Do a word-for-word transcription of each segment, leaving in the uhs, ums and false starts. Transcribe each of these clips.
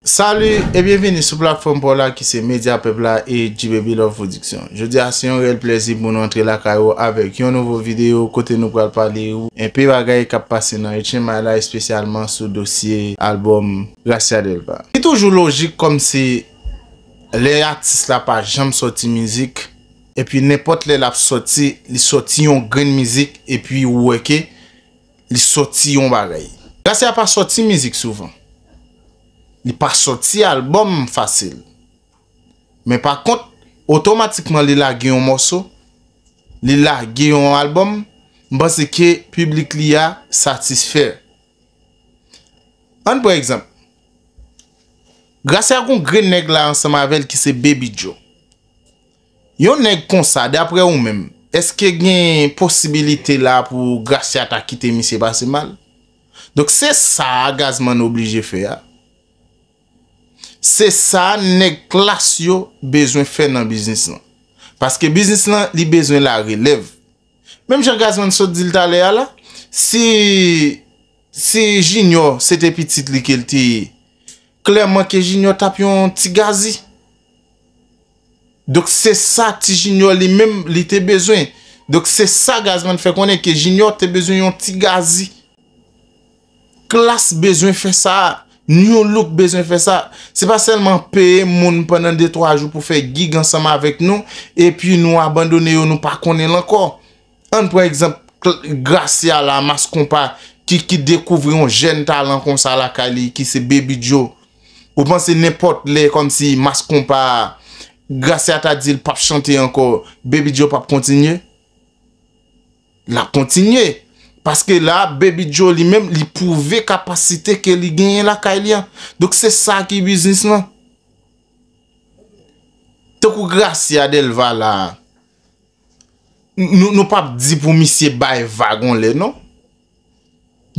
Salut et bienvenue sou platfòm pa w la ki se Medya Pèp la e G-Baby Love Production. Jodi a se yon reyèl plèzi pou nou antre lakay ou avèk yon nouvo videyo kote nou pral pale ou enpe bagay k ap pase nan H M I la, espesyalman sou dosye albòm Gracia Delva. Li toujou lojik kòmsi lè atis la pa janm sòti mizik, epi nenpòt lè l ap sòti, li sòti yon grenn mizik, epi ou wè ke li sòti yon bagay. Gracia pa sòti mizik souvan. Li pa sòti albòm fasil. Men pa kont, otomatikman li lage yon mòso, li lage yon albòm, m panse ke piblik li a satisfè. Ann pran egzanp. Gracia gon grenn nèg la ansanm avè l ki se Baby Joe. Yon nèg konsa, daprè ou menm, èske gen posibilite la pou Gracia ta kite misye pase mal? Donk se sa a Gazman oblije fè a. Se sa nèg klas yo bezwen fè nan biznis lan. Paske biznis lan, li bezwen larelèv. Menm jan Gazman sot di l talè a la, si, si Junior se te pitit li ke l te ye, klèman ke Junior t ap yon ti gazi. Donk se sa ti Junior li menm li te bezwen. Donk se sa Gazman fè konnen ke Junior te bezwen yon ti gazi. Klass bezwen fè sa. Nu Look bezwen fè sa. Se pa sèlman peye moun pandan de twa jou pou fè gig ansanm avèk nou, epi nou abandone yo, nou pa konnen l ankò. Ann pran egzanp Gracia la, Mass Konpa, ki, ki dekouvri yon jèn talan konsa lakay li, ki se Baby Joe. Ou panse nenpòt lè kòmsi Mass Konpa, Gracia ta di l p ap chante ankò, Baby Joe p ap kontinye? L ap kontinye. Paske la, Baby Joe li menm, li pwouve kapasite ke li genyen lakay li an. Donk se sa ki biznis lan. Tankou Gracia Delva la, nou, nou p ap di pou misye bay vag on lè, non.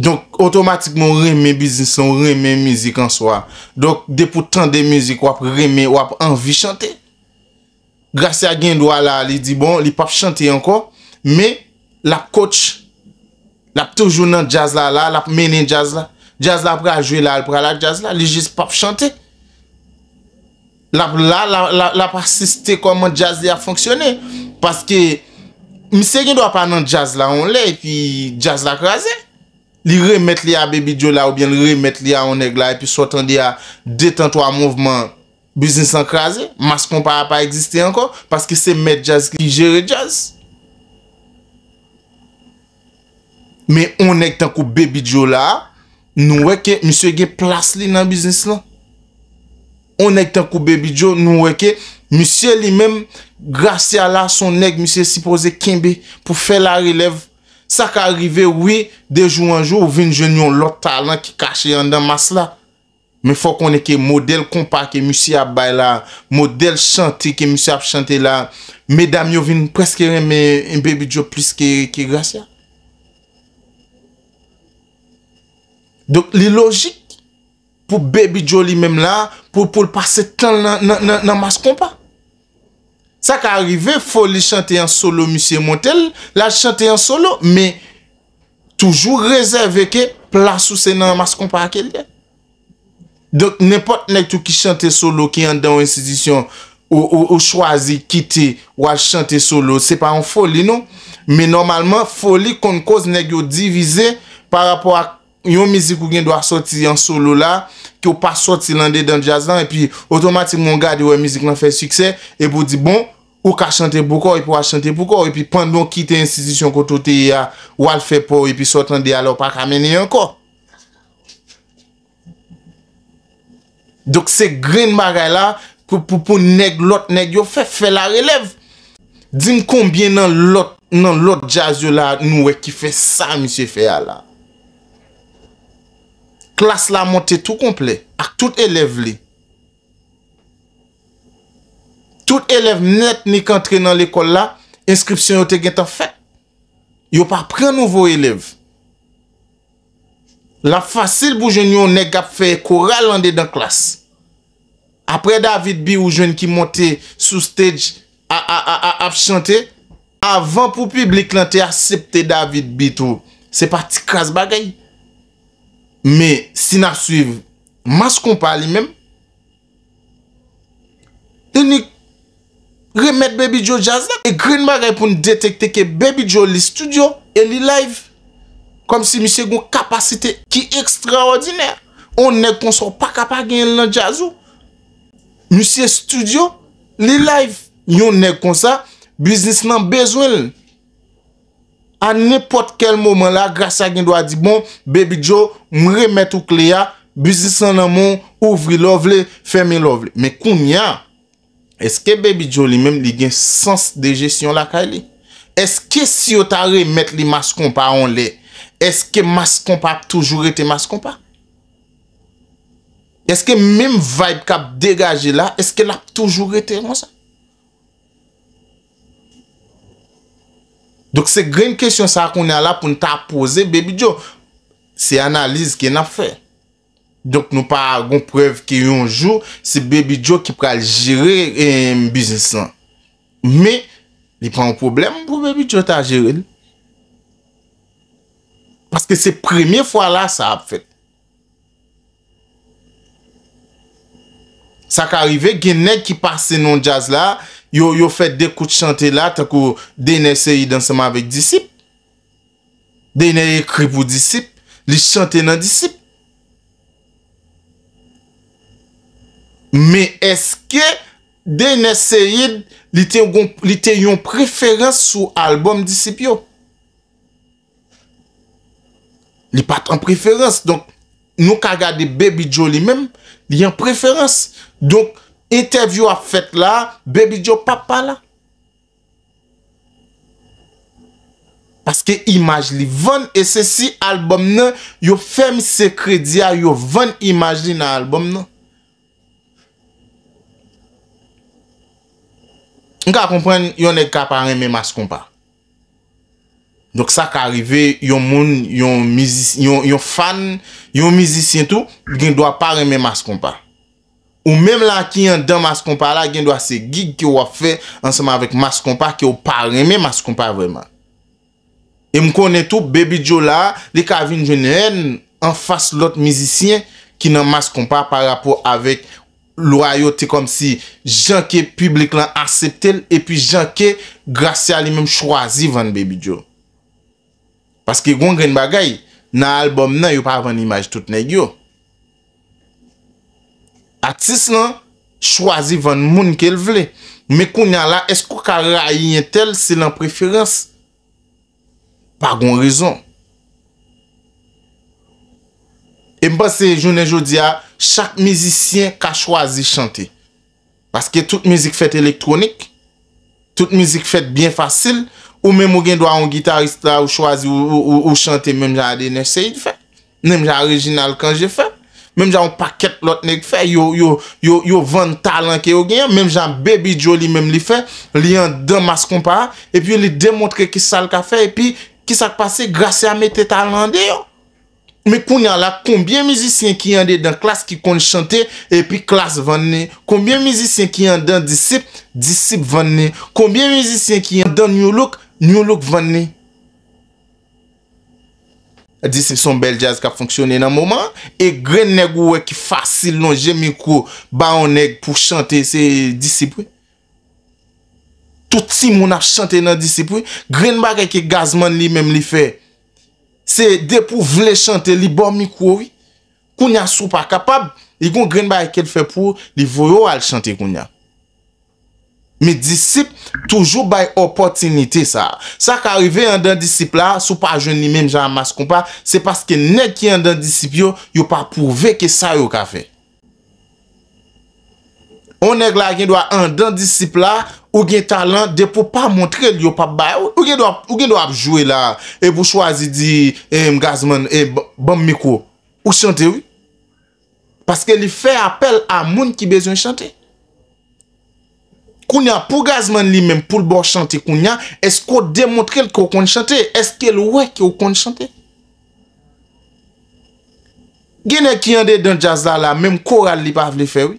Donk, otomatikman, ou renmen biznis lan, ou renmen mizik an swa. Donk, depi w tande mizik, w ap renmen, w ap anvi chante. Gracia gen dwa la, li di, bon, li p ap chante ankò, men l ap coach. L ap toujou nan djaz la, la, l ap mennen djaz la. Djaz la pral jwe la, l pral ak djaz la, li jis p ap chante. L ap la, la, la, l ap asiste kòman djaz li ap fonksyone. Paske misye gen dwa pa nan djaz la yon lè, epi djaz la kraze. Li remèt li a Baby Joe la, oubyen li remèt li a yon nèg la, epi sa w tande a, de tan twa mouvman, biznis lan kraze. Mass Konpa a pa egziste ankò, paske se mèt djaz ki jere djaz. Men on nèg tankou Baby Joe la, nou wè ke misye gen plas li nan biznis lan. On nèg tankou Baby Joe, nou wè ke misye li menm, Gracia la, se on nèg misye sipoze kenbe pou fè larelèv. Sa ka rive, wi, de jou an jou, ou vin jwenn yon lòt talan ki kache anndan mas la. Men fò w konnen ke modèl konpa ke misye ap bay la, modèl chante ke misye ap chante la, medam yo vin prèske renmen Baby Joe plis ke, ke Gracia. Donk, li lojik pou Baby Joe li menm la, pou, pou l pase tan l nan, nan, nan, nan Mass Konpa. Sa ka rive, foli chante an solo, misye monte l, l al chante an solo, men toujou rezève ke plas ou se nan Mass Konpa a ke l ye. Donk, nenpòt nèg tou ki chante solo, ki anndan yon enstitisyon, ou, ou, ou chwazi kite, w al chante solo, se pa yon foli, non. Men nòmalman, foli konn koz nèg yo divize pa rapò ak yon mizik ou gen dwa sòti an solo la, ke w pa sòti l andedan djaz lan, epi otomatikman w gade w wè mizik lan fè siksè, epi w di, bon, ou ka chante pou kò w, epi w al chante pou kò w, epi pandan w kite enstitisyon kote w te ye a, w al fè pa w, epi sa w tande a la, w pa ka mennen ankò. Donk, se grenn bagay la pou, pou, pou nèg, lòt nèg yo fè, fè larelèv. Di m konbyen nan lòt, nan lòt djaz yo la, nou wè ki fè sa misye fè a la. Klass la monte tou konplè, ak tout elèv li. Tout elèv nèt ni k antre nan lekòl la, enskripsyon yo te gentan fèt. Yo pa pran nouvo elèv. L ap fasil pou jwenn yon nèg k ap fè koral andedan klass. Aprè David B, ou jwenn ki monte sou stage a, a, a, a, ap chante. Avan pou piblik lan te aksepte David B tou, se pa ti kras bagay. Men, si n ap swiv Mass Konpa li menm, Inik remèt Baby Joe djaz la. E grenn bagay pou n detekte ke Baby Joe li studio e li live. Kòmsi misye gon kapasite ki ekstraòdinè. On nèg konsa w pa ka pa genyen l nan djaz ou. Misye studio, li live. Yon nèg konsa, biznis lan bezwen l. A nenpòt kèl moman la, Gracia gen dwa di, "Bon, Baby Joe, m remèt ou kle a, biznis lan nan men w, ouvri lè w vle, fèmen lè w vle." Men kounye a, èske Baby Joe li menm, li gen sans de jesyon lakay li? Èske si yo ta remèt li Mass Konpa yon lè, èske Mass Konpa ap toujou rete Mass Konpa? Èske menm vibe k ap degaje la, èske l ap toujou rete konsa? Donk, se grenn kesyon sa a kounye a la pou n ta poze Baby Joe. Se analiz ke n ap fè. Donk, nou pa gon prèv ke yon jou, se Baby Joe ki pral jere, eh, biznis lan. Men, li pa yon pwoblèm pou Baby Joe ta jere l. Paske se premye fwa la sa ap fèt. Sa ka rive, gen nèg ki pase nan djaz la, yo, yo fè de kout chante la, tankou Dener Ceïde ansanm avèk Disip. Dener ekri pou Disip, li chante nan Disip. Men èske Dener Ceïde, li te gon, li te yon preferans sou albòm Disip yo? Li pa t an preferans. Donk, nou ka gade Baby Joe li menm, li an preferans. Donk, entèvyou ap fèt la, Baby Joe p ap pa la. Paske imaj li vann, e se si albòm nan, yo fè misye kredi a, yo vann imaj li nan albòm nan. M ka konprann yon nèg ka pa renmen Mass Konpa. Donk sa ka rive yon moun, yon mizis-, yon, yon fan, yon mizisyen tou, gen dwa pa renmen Mass Konpa. Ou menm la ki anndan Mass Konpa la, gen dwa se gig ke w ap fè ansanm avèk Mass Konpa ke w pa renmen Mass Konpa vrèman. E m konnen tou, Baby Joe la, li ka vin jwenn hèn anfas lòt mizisyen ki nan Mass Konpa pa rapò avèk lwayote kòmsi jan ke piblik lan aksepte l epi jan ke Gracia li menm chwazi vann Baby Joe. Paske gon grenn bagay, nan albòm nan yo pa vann imaj tout nèg yo. Atis lan chwazi vann moun ke l vle. Men kounye a la, èske w ka rayi entèl se lan preferans? Pa gon rezon. E m panse jounen jodi a, chak mizisyen ka chwazi chante. Paske tout mizik fèt elektwonik, tout mizik fèt byen fasil, ou menm ou gen dwa yon gitaris la ou chwazi ou, ou, ou, ou chante menm jan a Dener Ceïde fè, menm jan a Reginald Cangé fè, menm jan yon pakèt lòt nèg fè, yo, yo, yo, yo vann talan ke yo genyen, menm jan Baby Joe li menm li fè, li anndan Mass Konpa a, epi li demontre ki sa l ka fè, epi ki sa k pase, Gracia mete talan an deyò. Men kounye a la, konbyen mizisyen ki andedan Klass ki konn chante epi Klass vann li? Konbyen mizisyen ki andan Disip, Disip vann li? Konbyen mizisyen ki andan Nu Look, Nu Look vann li? Disip se yon bèl djaz k ap fonksyone nan moman an. E grenn nèg ou wè ki fasil lonje mikwo ba yon nèg pou chante, se Disip wi. Tout timoun ap chante nan Disip wi. Grenn bagay ke Gazman li menm li fè, se depi w vle chante, li ba w mikwo wi. Kounye a si w pa kapab, li gon grenn bagay ke l fè pou ou, li voye w al chante kounye a. Men Disip toujou bay opòtinite sa a. Sa ka rive andan Disip la, si w pa jwenn li menm jan a Mass Konpa, se paske nèg ki andan Disip yo, yo pa pwouve ke sa yo ka fè. On nèg la gen dwa andan Disip la, ou gen talan, depi w pa montre l, yo p ap bay ou. Ou gen dwa, ou gen dwa ap jwe la, epi w chwazi di, em, Gazman, e, ban m mikwo. Ou chante wi. Paske li fè apèl a moun ki bezwen chante. Kounye a, pou Gazman li menm, pou l ba w chante kounye a, èske w demontre l ke w konn chante? Èske l wè ke w konn chante? Gen nèg ki andedan djaz la la, menm koral li pa vle fè wi.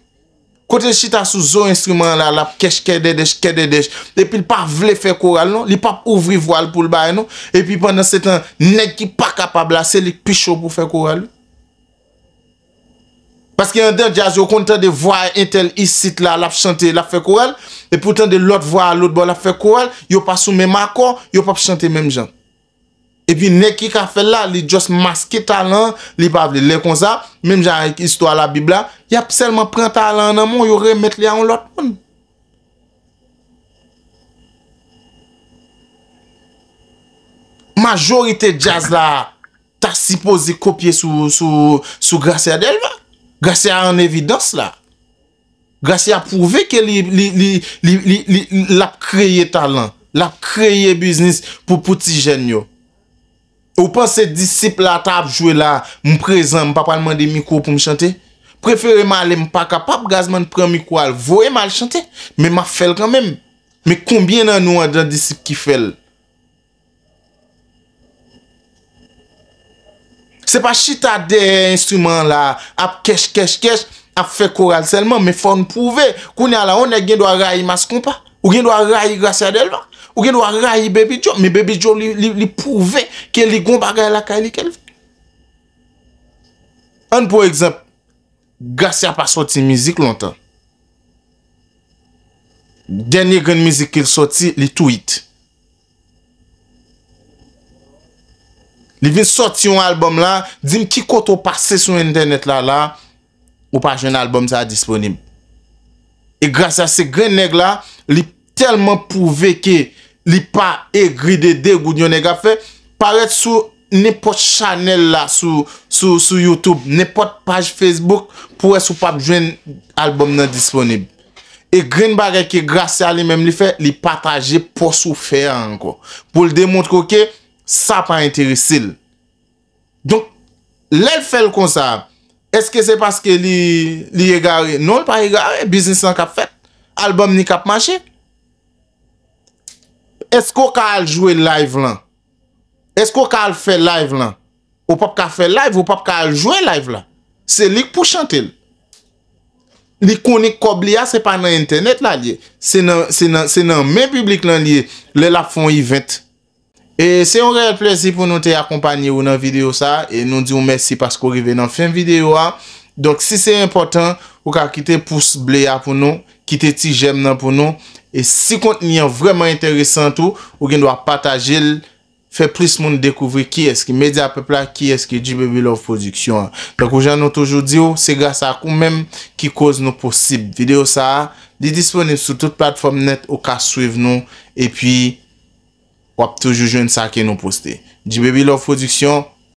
Kote l chita sou zo enstriman an la, l ap kèch kèdèdèch, kèdèdèch. Epi l pa vle fè koral non, li p ap ouvri vwa l pou l bay non. Epi pandan se tan, nèg ki pa kapab la, se li k pi cho pou fè koral wi. Paske anndan djaz, yo konn tande vwa entèl isit la, l ap chante, l ap fè koral, epi w tande lòt vwa a lòt bò, l ap fè koral, yo pa sou menm akò, yo p ap chante menm jan. Epi nèg ki ka fè l la, li just maske talan an, li pa vle. Lè konsa, menm jan avèk istwa Labib la, y ap sèlman pran talan an nan men w, yo remèt li a yon lòt moun. Majorite djaz la ta sipoze kopye sou, sou, sou Gracia Delva. Gracia an evidans la. Gracia pwouve ke li, li, li, li, li, li, l ap kreye talan, l ap kreye biznis pou, pou ti jèn yo. Ou panse disip la ta ap jwe la, m prezan, m pa pral mande mikwo pou m chante? Prefere m ale, m pa kapab, Gazman pran mikwo al voye m al chante, men m ap fè l kanmenm. Men konbyen nan nou anndan disip ki fè l? Se pa chita dèyè enstriman an la, ap kèch, kèch, kèch, ap fè koral sèlman, men fò n pwouve. Kounye a la, yon nèg gen dwa rayi Mass Konpa. Ou gen dwa rayi Gracia Delva. Ou gen dwa rayi Baby Joe. Men Baby Joe, li, li, li pwouve ke li gon bagay lakay li ke l fè. Ann pran egzanp, Gracia pa sòti mizik lontan. Dènye grenn mizik ke l sòti, li tweet. Li vin sòti yon albòm la, di m ki kote w pase sou entènèt la, la, ou pa jwenn albòm sa a disponib. E Gracia se grenn nèg la, li tèlman pwouve ke li pa egri de degoud yon nèg ap fè, parèt sou nenpòt chanèl la, sou, sou, sou YouTube, nenpòt paj Facebook, pou wè si w p ap jwenn albòm nan disponib. E grenn bagay ke Gracia li menm li fè, li pataje pòs ou fè a ankò. Pou l demontre w ke sa pa enterese l. Donk, lè l fè l konsa, èske se paske li, li egare? Non, l pa egare. Biznis lan k ap fèt. Albòm li k ap mache. Èske w ka al jwe live lan? Èske w ka al fè live lan? Ou p ap ka fè live, ou p ap ka al jwe live la. Se li k pou chante l. Li konnen kòb li a, se pa nan entènèt la l ye. Se nan, se nan, se nan men piblik lan l ye, lè l ap fè yon event. E se yon reyèl plezi pou nou te akonpanye ou nan videyo sa a, e nou di w mèsi paske w rive nan fen videyo a. Donk, si se enpòtan, ou ka kite pous ble a pou nou, kite ti jèm nan pou nou. E si kontni an vrèman enteresan tou, ou gen dwa pataje l, fè plis moun dekouvri kiyès ki Medya Pèp la, kiyès ki G-Baby Love Production an. Tankou jan nou toujou di w, se gras ak ou menm ki koz nou posib. Videyo sa a, li disponib sou tout platfòm nèt, ou ka swiv nou, epi w ap toujou jwenn sa ke nou poste. G-Baby Love Production,